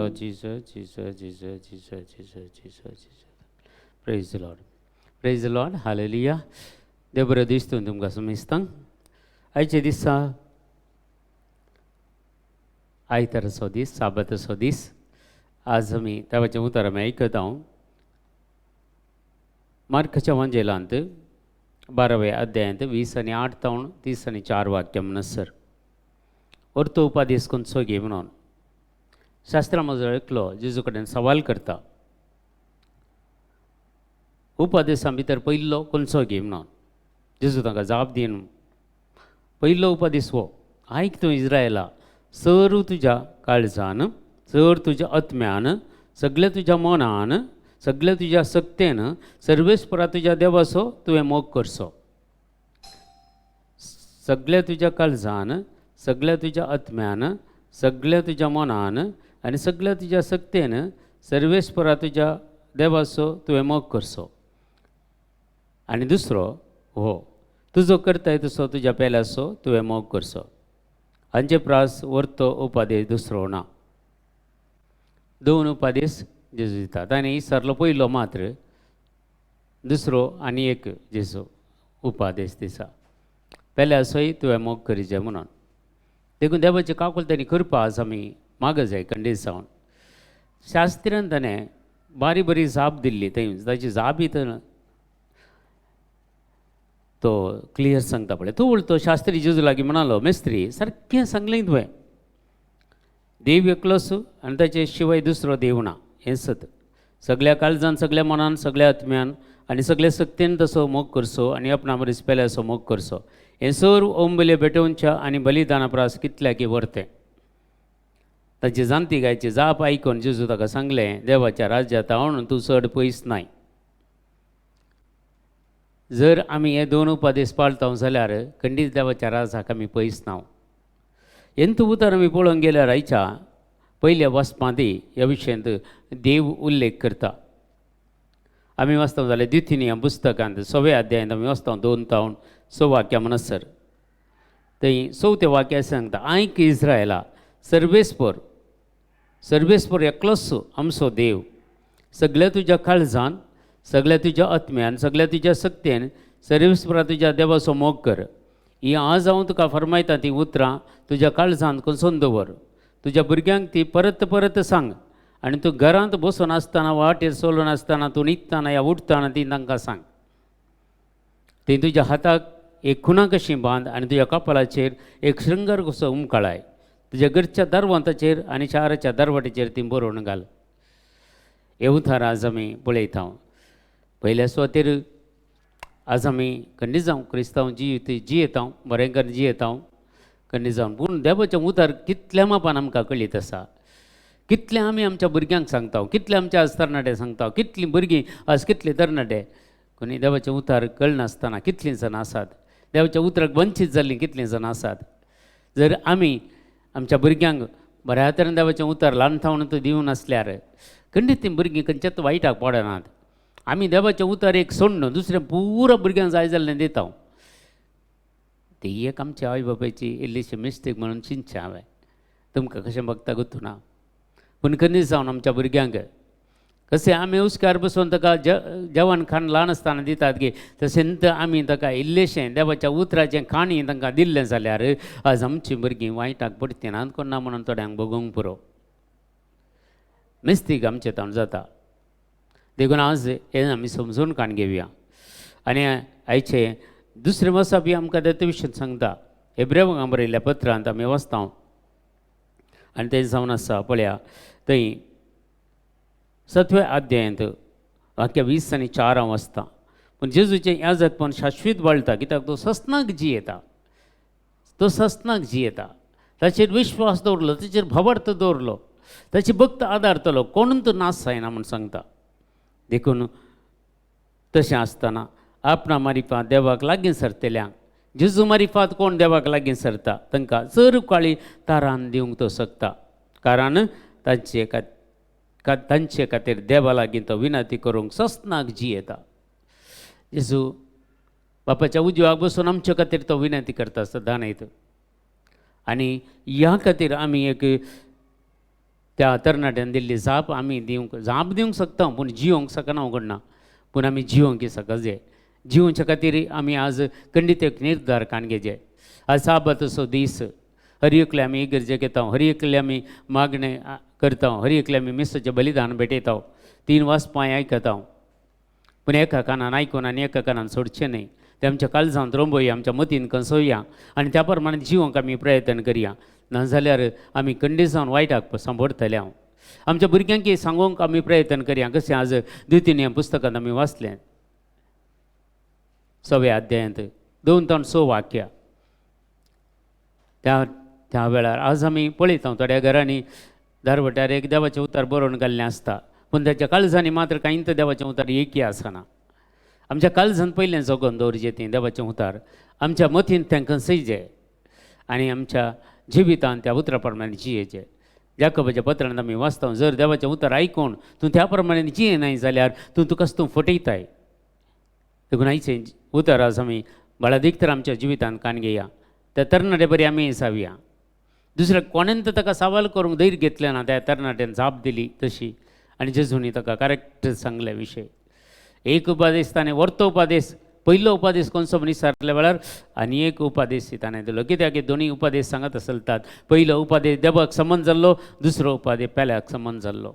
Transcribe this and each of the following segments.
Lord Jesus, Jesus, Jesus, Jesus, Jesus, Jesus, Jesus. Praise the Lord. Praise the Lord. Hallelujah. देव बरें दीस तूं तुमकां समेस्तांक. आयच्या दिसा आयताराचो दीस, साबाताचो दीस. आज आमी देवाचें उतर आमी आयकता. मार्काच्या वांजेलांत 12व्या अध्यायांत 20 आनी 8 तावन 30 आनी 4 वाक्य म्हणसर अर्थ उपादेस खंयचो घे म्हणून शास्त्रा म्हजो एकलो जेजू कडेन सवाल करता, उपदेसा भितर पयल्लो खंयचो घे म्हणून. जेजू तांकां जाप दिवन, पयलो उपदेस हो, आयक तूं इस्रायला, सर्व तुज्या काळजान, चड तुज्या आत्म्यान, सगल्या तुज्या मनान, सगल्या तुज्या सक्तेन सर्वेस्परा तुज्या देवाचो तुवें मोग करचो. सगल्या तुज्या काळजान, सगल्या तुज्या आत्म्यान, सगल्या तुज्या मनान आनी सगल्या तुज्या सक्तेन सर्वेस्परा तुज्या देवाचो तुवें मोग करचो. आनी दुसरो हो, तुजो करताय तसो तुज्या पेल्याचो तुवें मोग करचो. हांचे प्रास वर्तो उपादेश दुसरो ना. दोन उपादेश जेजू दिता. ताणें विचारलो पयलो मात्र, दुसरो आनी एक जेजू उपादेश दिसा, पेल्याचोय तुवें मोग करीजे म्हणून. देखून देवाचे काकुळट आनी कृपा आज आमी माग जाय खंडीत जावन. शास्त्र्यान ताणें बारी बरी जाप दिल्ली. थंय ताची जाप तर तो क्लियर सांगता पळय. तूं उलतो शास्त्री जेजू लागीं म्हणालो, मेस्त्री, सारकें सांगलें तुवें, देव एकलोच आनी ताचे शिवाय दुसरो देव ना हें सत. सगल्या काळजान, सगल्या मनान, सगल्या आत्म्यान आनी सगल्या सक्तेन तसो मोग करचो आनी आपणा मरीस पेल्याचो मोग करचो, हें सर्व ओंबले भेटोवच्या आनी बलिदाना प्रास कितल्याकी व्हरतें. ताची जाणती गायची जाप आयकून जेजू ताका सांगलें, देवाच्या राज्यांत हांव तूं चड पयस नाय. जर आमी हे दोन उपदेश पाळता जाल्यार खंडीत देवाच्या राजाक आमी पयस ना. हेंत उतर आमी पळोवंक गेल्यार आयच्या पयल्या वाचपांत ह्या विशयांत देव उल्लेख करता. आमी वाचता जाल्यार द्वितीय पुस्तकांत 6व्या अध्यायांत आमी वाचता 2 तावन 6 वाक्या म्हणसर. थंय चवथें वाक्य सांगता, आयक इस्रायला, सर्वेस्पर सर्वेस्पर एकलोच आमचो देव. सगल्या तुज्या काळजान, सगल्या तुज्या आत्म्यान, सगल्या तुज्या सक्तेन सर्वेस्परा तुज्या देवाचो मोग कर. ही आज हांव तुका फरमायता ती उतरां तुज्या काळजान कोसोन दवर. तुज्या भुरग्यांक ती परत परत सांग आनी तूं घरांत बसून आसतना, वाटेर चलून आसतना, तूं न्हिदतना या उठतना ती तांकां सांग. ती तुज्या हाताक एक खुणा कशी बांद आनी तुज्या कपालाचेर एक शृंगार कसो उमकाळाय. तुज्या घरच्या दरवंताचेर आनी शाराच्या दरवाटेचेर ती बरोवन घाल. हे उतार आज आमी पळयता. पयल्या सुवातेर आज आमी खंडीत जावं क्रिस्तांव जियेत जियेता, बरें करून जियेता खंडीत जावन. पूण देवाचें उतार कितल्या मापान आमकां कळीत आसा? कितलें आमी आमच्या भुरग्यांक सांगता? कितले आमच्या आज तरणाटे सांगता? कितलीं भुरगीं आज, कितले तरणाटे कोणी देवाचें उतार कळनासतना कितलीं जाणां आसात? देवाच्या उतराक वंचीत जाल्लीं कितलीं जाणां आसात? जर आमी आमच्या भुरग्यांक बऱ्या तरेन देवाचें उतर ल्हान थावन दिवं नासल्यार खंडीत तीं भुरगीं खंयच्याच वायटाक पडनात. आमी देवाचें उतर एक सोडून दुसरें पुरो भुरग्यांक जाय जाल्लें दिता. ती एक आमच्या आवय बापायची इल्लीशी मिस्टेक म्हणून चिंतचें हांवें. तुमकां कशें बगता गुत्तू ना, पूण खंय जावन आमच्या भुरग्यांक कशें आमी हुस्क्यार बसून ताका जेवण खाण ल्हान आसतना दितात की, तशेंच आमी ताका इल्लेशें देवाच्या उतराचें खाणी तांकां दिल्लें जाल्यार आज आमचीं भुरगीं वायटाक पडटी नात कोण ना म्हणून थोड्यांक भोगूंक पुरो. मिस्तीक आमचें ताण जाता. देखून आज हें आमी समजून काण घेवया. आनी आयचे दुसरें वर्सा बी आमकां ते विशय सांगता. हेब्रेवांक बरयल्ल्या पत्रांत आमी वाचता आनी तें जावन आसा पळया, थंय 7व्या अध्यायांत वाक्य 20 आनी 4 हांव वाचता. पूण जेजूचें याजकपण शाश्वीत वाळटा, कित्याक तो सस्नाक जियेता. तो सस्नाक जियेता. ताचेर विश्वास दवरलो, ताचेर भावार्थ दवरलो, ताची भक्त आदारतलो कोणून तो नाश जायना म्हूण सांगता. देखून तशें आसतना आपणा मारिफात देवाक लागीं सरतल्यांक, जेजू मारिफात कोण देवाक लागीं सरता तांकां चड काळी तारान दिवंक तो शकता, कारण तांचे खातीर देवा लागीं तो विनंती करूंक सस्नाक जियेता. जेजू बापाच्या उजव्याक बसून आमचे खातीर तो विनंती करता सदां न्हय. आनी ह्या खातीर आमी एक त्या तरणाट्यान दिल्ली जाप आमी दिवंक जाप दिवंक शकता पूण जिवंक शकना घडना, पूण आमी जिवंक शकजे। जिवच्या खातीर आमी आज खंडीत एक निर्धार काण घेजे। आज साबाताचो दीस, हर एकले आमी इगर्जेक येता, हर एकले आमी मागणें करता, हर एकले आमी मिसाचें बलिदान भेटयता, 3 वाजपां आयकता, पूण एका कानान आयकून आनी एका कानान सोडचें न्हय। तें आमच्या काळजांत रोंबोया, आमच्या मतीन कंसोया आनी त्या प्रमाणे जिवंक आमी प्रयत्न करया, नाजाल्यार आमी खंडीत जावन वायटाक सांपडटले। हांव आमच्या भुरग्यांक सांगूंक आमी प्रयत्न करया, कशें आज द्वितीय पुस्तकांत आमी वाचलें 6व्या अध्यायांत 2 ते 6 वाक्या। त्या त्या वेळार आज आमी पळयता थोड्या घरांनी दारवट्यार एक देवाचें उतर बरोवन घाल्लें आसता, पूण ताच्या काळजांनी मात्र कांयच देवाचें उतर एकय आसना। आमच्या काळजान पयलें जगोवन दवरचें तें देवाचें उतर, आमच्या मतीन तें खंयचें आनी आमच्या जिवितान त्या उतरा प्रमाणे जियेचें। जाकोबाच्या पत्रांत आमी वाचता, जर देवाचें उतर आयकून तूं त्या प्रमाणे जियेनाय जाल्यार तूं तुकाच तूं फटयताय। देखून आयचें उतर आज आमी बाळादीक तर आमच्या जिवितान कान घेया, त्या तरणाटे बरी आमी जावया। दुसऱ्या कोणेन तर ताका सवाल करूंक धैर्य घेतलें ना, त्या तरणाट्यान जाप दिली तशी आनी जेजूनी ताका करेक्ट सांगले विशय। एक उपादेश ताणें वर्तो उपादेश, पयलो उपादेश कोणसो मनीस सारल्या वेळार आनी एक उपादेश ताणें दिलो, कित्याक दोनूय उपादेश सांगत आसतात। पयलो उपादेश देवाक संबंद जाल्लो, दुसरो उपादेश पेल्याक संबंद जाल्लो।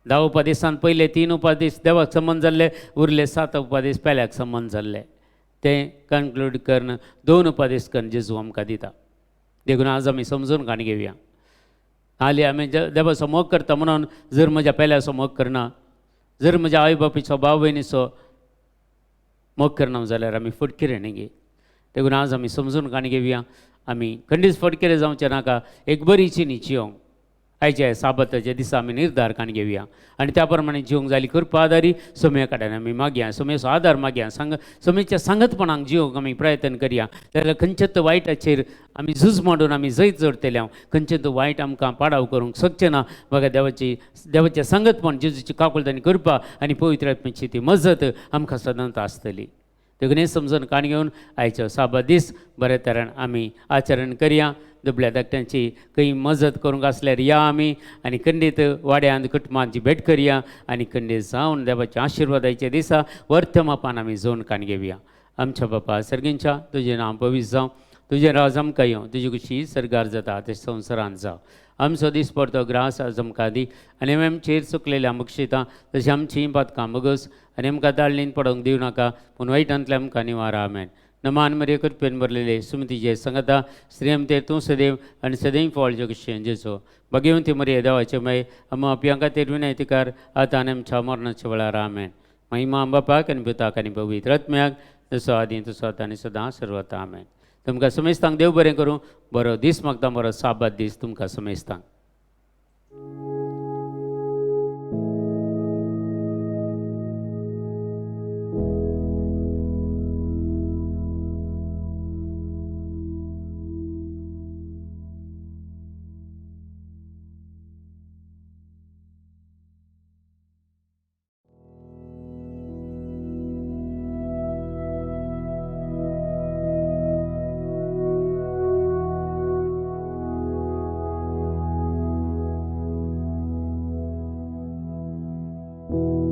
10 उपादेशान पयले 3 उपादेश देवाक संबंद जाल्ले, उरले 7 उपादेश पेल्याक संबंद जाल्ले। ते कन्क्लूड करून 2 उपादेश करून जेजू आमकां दिता। देखून आज आमी समजून काणी घेवया। हाली आमी देवाचो मोग करता म्हणून जर म्हज्या पेल्याचो मोग करना, जर म्हज्या आवय बापायचो भाव भयणीचो मोग करना जाल्यार आमी फटकिरे न्ही गे। देखून आज आमी समजून काणी घेवया, आमी खंडीच फटकिरे जावचें नाका, एक बरी चिनी जिवंक आयच्या साबाताच्या दिसा आमी निर्धार काण घेवया आनी त्या प्रमाणे जिवंक जाली कृपा आदारी सोम्या कडेन आमी मागया, सोम्याचो आदार मागया, सांग सोम्याच्या सांगतपणाक जिवंक आमी प्रयत्न करया। जाल्यार खंयच्याच वायटाचेर आमी झूज मांडून आमी जैत जोडटले, हांव खंयचें वायट आमकां पाडाव करूंक शकचें ना। बघा देवाची देवाचें सांगतपण, जेजूची काकुळट आनी कृपा आनी पवित्र आत्म्याची ती मजत आमकां सदांच आसतली। देखून हें समजून काण घेवन आयचो साबात दीस बरे तरेन आमी आचरण करया। दुबळ्या धाकट्यांची खंय मजत करूंक आसल्यार या आमी आनी खंडीत वाड्यांत कुटुंबांची भेट करया आनी खंडीत जावन देवाच्या आशिर्वादाच्या दिसा वर्थमापान आमी जोवन काण घेवया। आमच्या बापा सर्गींच्या तुजें नांव पवित्र जावं, तुजें राज आमकां येवं, तुजी खुशी सर्गार जाता तशें संवसारांत जावं। आमचो दीस पडतो ग्रास आज आमकां दी आनी आमी आमचेर चुकलेल्या बक्षिता तशें आमचीं पातकां बगस आनी आमकां दाळणीन पडोवंक दिवं नाका, पूण वायटांतल्या आमकां निवार। आमेन। नमान मरिये कृपेन भरलेले सुमतीचे संगता श्रीमते तूं सदैव आनी सदैव फळ जगशें जेचो भगवंती मरिये देवाचे मय आमा आपल्या खातीर विनयतीकार आतां आनी आमच्या मरणाच्या वेळार। आमेन। महिमा बापाक आनी पुताक आनी पवित्र आत्म्याक, जसो आदी तसो आतां आनी सदां सर्वता। आमेन। तुमकां समेस्तांक देव बरें करूं, बरो दीस मागता, बरो साबात दीस तुमकां समेस्तांक। You.